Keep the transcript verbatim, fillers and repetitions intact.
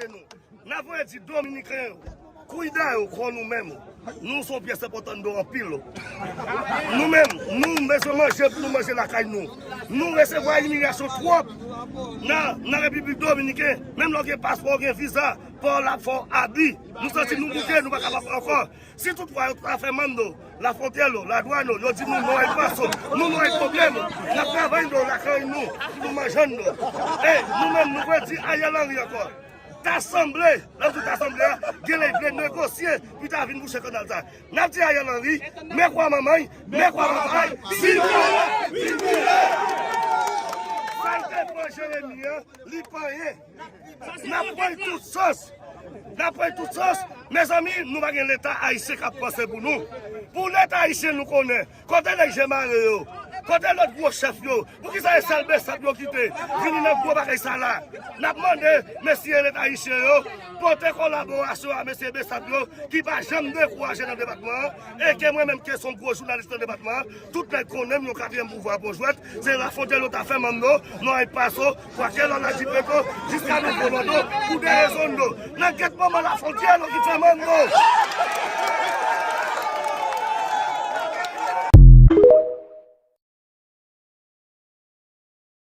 nou. N ap voye di Dominiken yo, kwida yo kon nou menm. Nou se yon pyès enpòtan anndan anpil. Nou menm, nou bezwen manje pou nou manje lakay nou. Nou resevwa imilyasyon twòp nan, nan Repiblik Dominiken. Menm lè w gen paspò, w gen viza, pa w la ap fè w abi. Nou santi nou bouke, nou pa kapab ankò. Si toutfwa yo ta fè mando, lafwontyè yo, ladwàn yo, yo di nou non El Paso, nou non El Problemo, n ap travay anndan lakay nou, pou nou manje anndan. E nou menm, nou voye di Ariel Henry ankò. Ta sanble, lè m di ta sanble a, genlè l vle negosye pou ta vin bouche kanal sa. N ap di Ariel Henry, men kwa manman y, men kwa papa y, vin boule, vin boule! Sa l te pran Jeremi an, li pa anyen. N ap pran l tout sans. N ap pran l tout sans. Mezanmi, nou pa gen Leta ayisyen k ap panse pou nou. Pou Leta ayisyen nou konnen. Kote nèg Jemare yo? Kote lòt gwo chèf yo? Poukisa se sèl Besap yo kite vini nan gwo bagay sa la? N ap mande mesye Leta ayisyen yo pote kolaborasyon a mesye Besap yo ki pa janm dekouraje nan depatman an, e ke mwen menm ke se yon gwo jounalis nan depatman an, tout nèg konnen m yon katriyèm pouvwa pon jwèt, se lafwontyè yo ta fè mando, non El Paso, kwakè lò la di peto, jiska nou pran mando, pou de rezon do. Nan gèt manman lafwontyè yo ki fè mando.